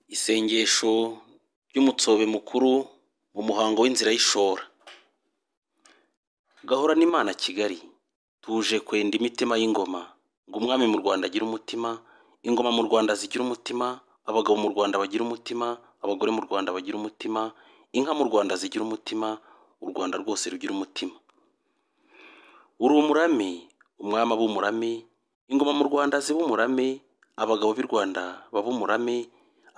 Isengesho ry'umutsobe mukuru mu muhango w'inzira y'ishora. Gahorane Imana Kigali, tuje kwenda imitima y'ingoma, ngo umwami mu Rwanda agire umutima, ingoma mu Rwanda zigire umutima, abagabo mu Rwanda bagire umutima, abagore mu Rwanda bagire umutima, inka mu Rwanda zigire umutima, u Rwanda rwose rugire umutima. Uri umurame, umwami abe umurame, ingoma mu Rwanda zibe umurame, abagabo b'i Rwanda babe umurame,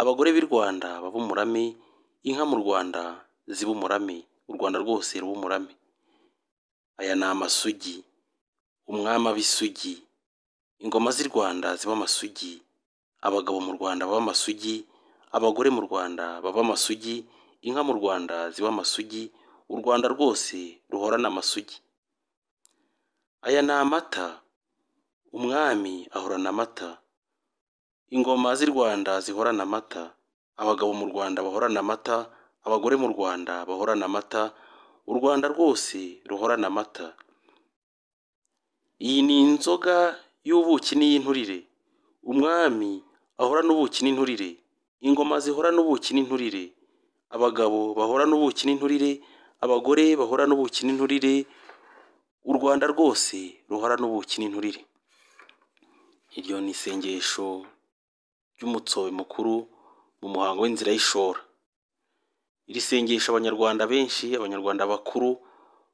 abagore b'i Rwanda babe umurame, inka mu Rwanda zibe umurame, u Rwanda rwose rube umurame. Aya ni amasugi, umwami abe isugi, ingoma z'i Rwanda zibe amasugi, abagabo mu Rwanda babe amasugi, abagore mu Rwanda babe amasugi, inka mu Rwanda zibe amasugi, u Rwanda rwose ruhorane amasugi. Aya ni amata, umwami ahorana amata, ingoma z'i Rwanda zihorane amata, abagabo mu Rwanda bahorane amata, abagore mu Rwanda bahorane amata, u Rwanda rwose ruhorane amata. Iyi ni inzoga y'ubuki n'iy'inturire, umwami ahorane ubuki n'inturire, ingoma zihorane ubuki n'inturire, abagabo bahorane ubuki n'inturire, abagore bahorane ubuki n'inturire, u Rwanda rwose ruhorane ubuki n'inturire. Iryo ni isengesho ry'umutsobe mukuru mu muhango w'inzira y'ishora. Iri sengesho Abanyarwanda benshi, Abanyarwanda bakuru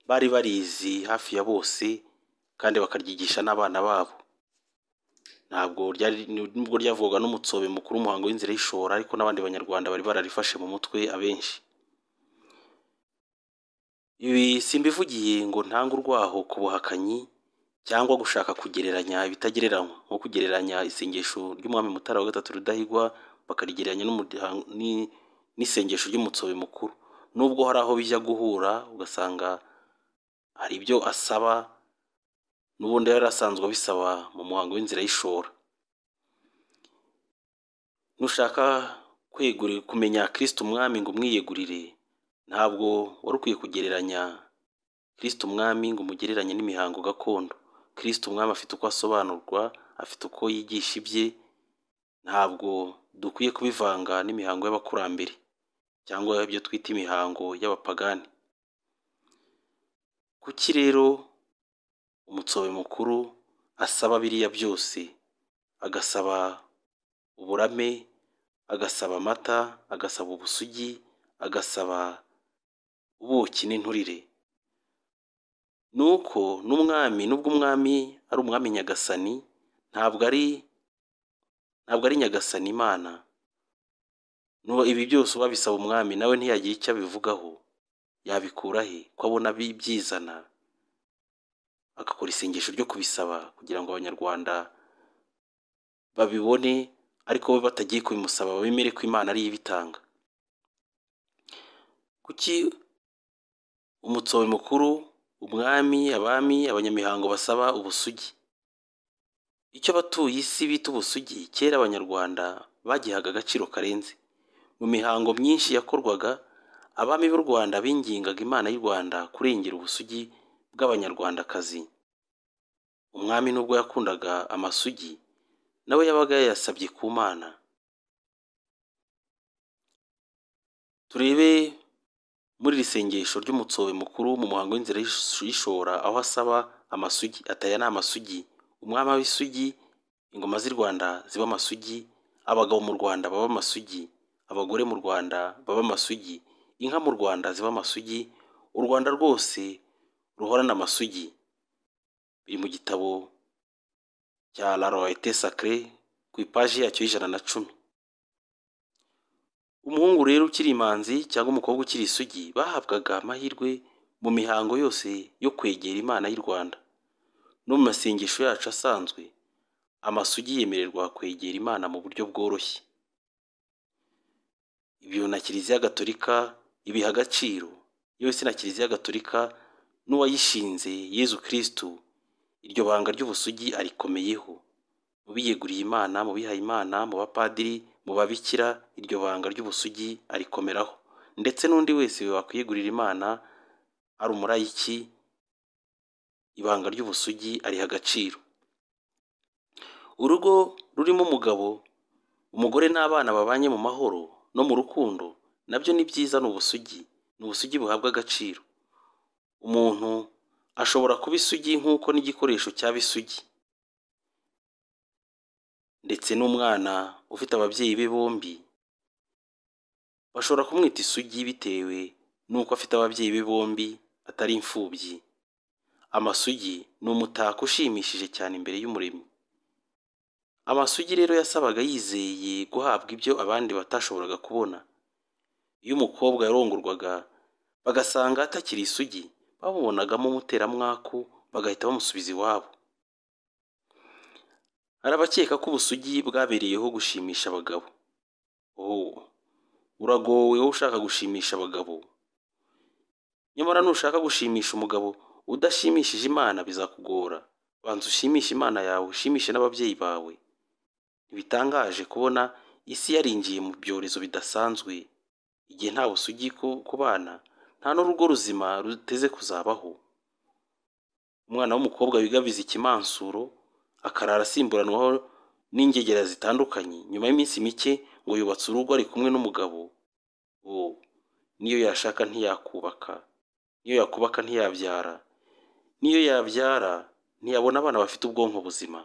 bari barizi hafi ya bose kandi bakaryigisha n'abana babo. Ntabwo ryari, nubwo ryavugwaga n'umutsobe mukuru w'umuhango w'inzira y'ishora, ariko n'abandi Banyarwanda bari bararifashe mu mutwe abenshi. Ibi simbivugiye ngo ntange urwaho ku buhakanyi cyangwa gushaka kugereranya ibitagereranywa, nko kugereranya isengesho ry'umwami Mutara wa gatatu Rudahigwa bakarigereranya n'isengesho ry'umutsobe mukuru. Nubwo hari aho bijya guhura ugasanga hari ibyo asaba n'ubundi yari asanzwe abisaba mu muhango w'inzira y'ishora. Nushaka kumenya Kristo umwami ngo umwiyegurire, ntabwo wari ukwiye kugereranya Kristo umwami ngo umugereranye n'imihango gakondo. Kristo umwami afite uko asobanurwa, afite uko yigisha ibye, ntabwo dukwiye kubivanga n'imihango y'abakurambere cyangwa ibyo twita imihango y'abapagani. Kuki rero umutsobe mukuru asaba biriya byose, agasaba uburame, agasaba amata, agasaba ubusugi, agasaba ubuki n'inturire? Nuko n'umwami, nubwo umwami ari umwami Nyagasani, ntabwo ari Nyagasani Imana. Ibi byose uwabisaba umwami nawe ntiyagira icyo abivugaho, yabikura he ko abona byizana, agakora isengesho ryo kubisaba kugira ngo Abanyarwanda babibone, ariko bo batagiye kubimusaba bemere ko Imana ariyo ibitanga. Kuki umutsobe mukuru, umwami, abami, abanyamihango basaba ubusugi? Icyo abatuye isi bita ubusugi, kera Abanyarwanda bagihaga agaciro karenze. Mu mihango myinshi yakorwaga, abami b'u Rwanda bingingaga Imana y'u Rwanda kurengera ubusugi bw'Abanyarwandakazi. Umwami nubwo yakundaga amasugi, nawe yabaga yayasabye ku Mana. Turebe muri iri sengesho ry'umutsobe mukuru mu muhango w'inzira y'ishora, aho asaba amasugi, ati aya ni amasugi, umwami abe isugi, ingoma z'i Rwanda zibe amasugi, abagabo mu Rwanda babe amasugi, abagore mu Rwanda babe amasugi, inka mu Rwanda zibe amasugi, u Rwanda rwose ruhorane amasugi. Biri mu gitabo cya La Royauté Sacrée ku ipaji yacyo y'110. Umuhungu rero ukiri imanzi cyangwa umukobwa ukiri isugi bahabwaga amahirwe mu mihango yose yo kwegera Imana y'u Rwanda. No mu masengesho yacu asanzwe, amasugi yemererwa kwegera Imana mu buryo bworoshye. Ibyo na Kiliziya Gatolika ibiha agaciro, yewe si na Kiliziya Gatolika n'uwayishinze Yezu Kristu, iryo banga ry'ubusugi arikomeyeho. Mu biyeguriye Imana, mu bihaye Imana, mu bapadiri, mu babikira, iryo banga ry'ubusugi arikomeraho. Ndetse n'undi wese wakwiyegurira Imana ari umurayiki, ibanga ry'ubusugi ariha agaciro. Urugo rurimo umugabo, Umugore n'abana babanye mu mahoro no mu rukundo nabyo ni byiza, ni ubusugi, ni ubusugi buhabwa agaciro. Umuntu ashobora kuba isugi nk'uko n'igikoresho cyaba isugi. Ndetse n'umwana ufite ababyeyi be bombi bashobora kumwita isugi bitewe n'uko afite ababyeyi be bombi atari imfubyi. Amasugi ni umutako ushimishije cyane imbere y'Umuremyi. Amasugi rero yasabaga yizeye guhabwa ibyo abandi batashoboraga kubona. Iyo umukobwa yarongorwaga bagasanga atakiri isugi, bamubonagamo umuteramwaku bagahita bamusubiza iwabo. Hari abakeka ko ubusugi bwabereyeho gushimisha abagabo. Oh, uragowe wowe ushaka gushimisha abagabo. Nyamara nushaka gushimisha umugabo udashimishije Imana bizakugora. Banza ushimishe Imana yawe, ushimishe n'ababyeyi bawe. Ntibitangaje kubona isi yarinjiye mu byorezo bidasanzwe. Igihe nta busugi ku bana, nta n'urugo ruzima ruteze kuzabaho. Umwana w'umukobwa wigabiza ikimansuro, akarara asimburanwaho n'ingegera zitandukanye, nyuma y'iminsi mike ngo yubatse urugo ari kumwe n'umugabo. Oh, niyo yashaka ntiyakubaka, niyo yakubaka ntiyabyara, niyo yabyara ntiyabona abana bafite ubwonko buzima.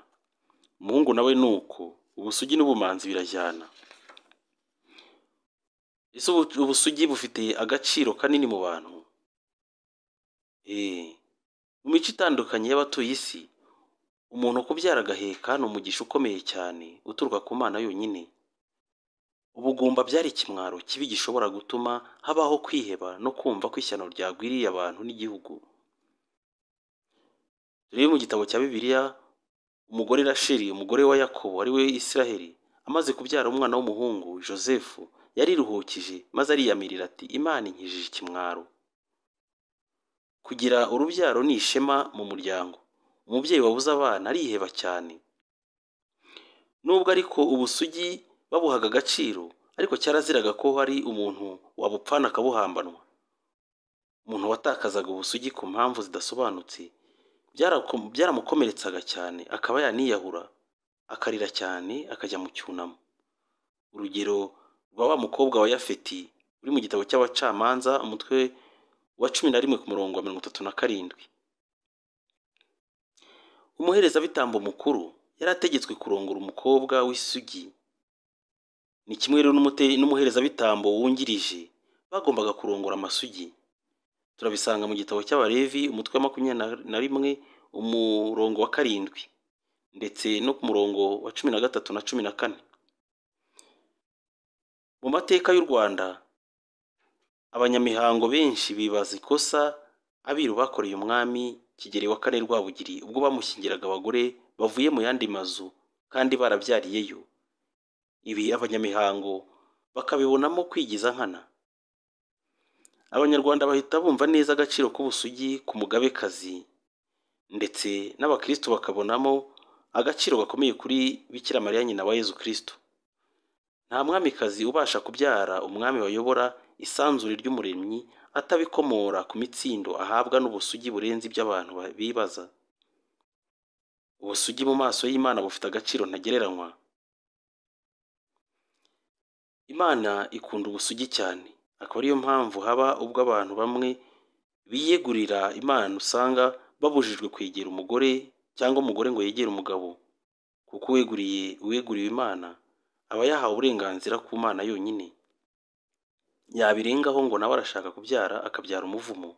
Umuhungu nawe ni uko, ubusugi n'ubumanzi birajyana. Ese ubusugi bufite agaciro kanini mu bantu? Mu mico itandukanye y'abatuye isi, umuntu kubyara agaheka ni umugisha ukomeye cyane uturuka ku Mana yonyine. Ubugumba byari ikimwaro kibi gishobora gutuma habaho kwiheba no kumva ko ishyano ryagwiriye abantu n'igihugu. Turebe mu gitabo cya Bibiliya, umugore Rasheli, umugore wa Yakobo ari we Isiraheli, amaze kubyara umwana w'umuhungu Josefu, yariruhukije maze ariyamirira ati Imana inkijije ikimwaro. Kugira urubyaro ni ishema mu muryango. Umubyeyi wabuze abana ariheba cyane. Nubwo ariko ubusugi babuhaga agaciro, ariko cyaraziraga ko hari umuntu wabupfana akabuhambanwa. Umuntu watakazaga ubusugi ku mpamvu zidasobanutse byaramukomeretsaga cyane, akaba yaniyahura, akarira cyane, akajya mu cyunamo. Urugero rwa wa mukobwa wa Yafeti uri mu gitabo cy'Abacamanza umutwe wa 11 ku murongo wa 37. Umuherezabitambo mukuru yari ategetswe kurongora umukobwa w'isugi. Ni kimwe rero n'umuherezabitambo wungirije bagombaga kurongora amasugi. Turabisanga mu gitabo cy'Abalevi umutwe wa 21 umurongo wa 7 ndetse no ku murongo wa 13 na 14. Mu mateka y'u Rwanda, abanyamihango benshi bibaza ikosa abiru bakoreye umwami Kigeli wa kane Rwabugiri ubwo bamushyingiraga abagore bavuye mu yandi mazu kandi barabyariyeyo. Ibi abanyamihango bakabibonamo kwigiza nkana. Abanyarwanda bahita bumva neza agaciro k'ubusugi ku mugabekazi, ndetse n'abakristo bakabonamo agaciro gakomeye kuri Bikira Mariya nyina wa Yezu Kristo. Nta mwamikazi ubasha kubyara umwami wayobora isanzure ry'Umuremyi atabikomora ku mitsindo ahabwa n'ubusugi burenze ibyo abantu bibaza. Ubusugi mu maso y'Imana bufite agaciro ntagereranywa. Imana ikunda ubusugi cyane, akaba ariyo mpamvu haba ubwo abantu bamwe biyegurira Imana usanga babujijwe kwegera umugore cyangwa umugore ngo yegere umugabo, kuko uweguriwe Imana aba yahawe uburenganzira ku Mana yonyine. Yabirengaho ngo nawe arashaka kubyara akabyara umuvumo.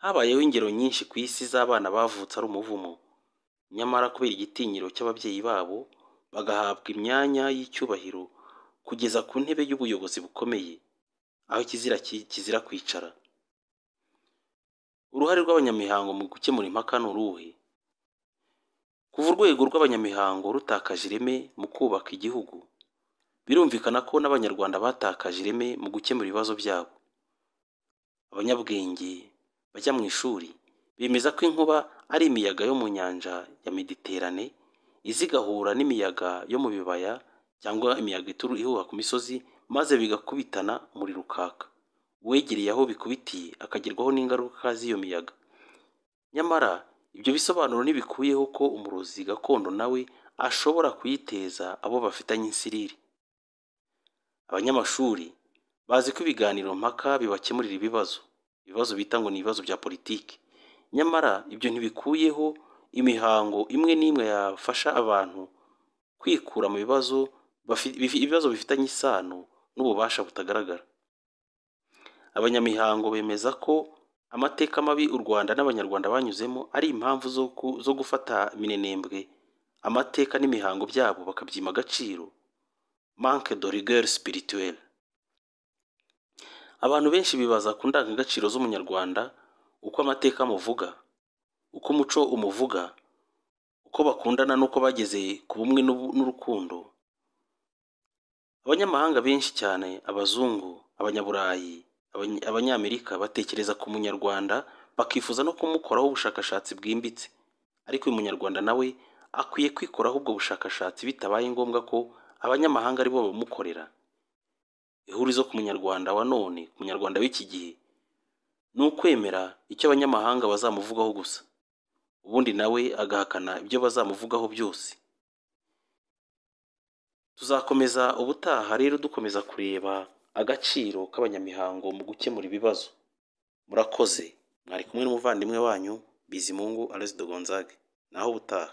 Habayeho ingero nyinshi ku isi z'abana bavutse ari umuvumo, nyamara kubera igitinyiro cy'ababyeyi babo bagahabwa imyanya y'icyubahiro kugeza ku ntebe y'ubuyobozi bukomeye, aho kizira kwicara. Uruhare rw'abanyamihango mu gukemura impaka ni uruhe? Kuva urwego rw'abanyamihango rutakaje ireme mu kubaka igihugu, birumvikana ko n'Abanyarwanda batakaje ireme mu gukemura ibibazo byabo. Abanyabwenge bajya mu ishuri bemeza ko inkuba ari imiyaga yo mu nyanja ya Mediterane iza igahura n'imiyaga yo mu bibaya cyangwa imiyaga ihuha ku misozi, maze bigakubitana umuriro ukaka. Uwegereye aho bikubitiye akagerwaho n'ingaruka z'iyo miyaga. Nyamara ibyo bisobanuro ntibikuyeho ko umurozi gakondo nawe ashobora kuyiteza abo bafitanye insiriri. Abanyamashuri bazi ko ibiganiro mpaka bibakemurira ibibazo, ibibazo bita ngo ni ibibazo bya politiki. Nyamara ibyo ntibikuyeho imihango imwe n'imwe yafasha abantu kwikura mu bibazo, ibibazo bifitanye isano n'ububasha butagaragara. Abanyamihango bemeza ko amateka mabi u Rwanda n'Abanyarwanda banyuzemo ari impamvu zo gufata minenembwe amateka n'imihango byabo bakabyima agaciro, manque de rigueur spirituelle. Abantu benshi bibaza ku ndangagaciro z'Umunyarwanda, uko amateka amuvuga, uko umuco umuvuga, uko bakundana n'uko bageze ku bumwe n'urukundo. Abanyamahanga benshi cyane, abazungu, abanyaburayi, abanyamerika batekereza ku Munyarwanda bakifuza no kumukoraho ubushakashatsi bwimbitse. Ariko uyu Munyarwanda nawe akwiye kwikoraho ubwo bushakashatsi bitabaye ngombwa ko abanyamahanga aribo bamukorera. Ihurizo ku Munyarwanda wa none, ku Munyarwanda w'iki gihe, ni ukwemera icyo abanyamahanga bazamuvugaho gusa, ubundi nawe agahakana ibyo bazamuvugaho byose. Tuzakomeza ubutaha rero dukomeza kureba agaciro k'abanyamihango mu gukemura ibibazo. Murakoze, mwari kumwe n'umuvandimwe wanyu Bizimungu Aloys de Gonzague. Naho ubutaha.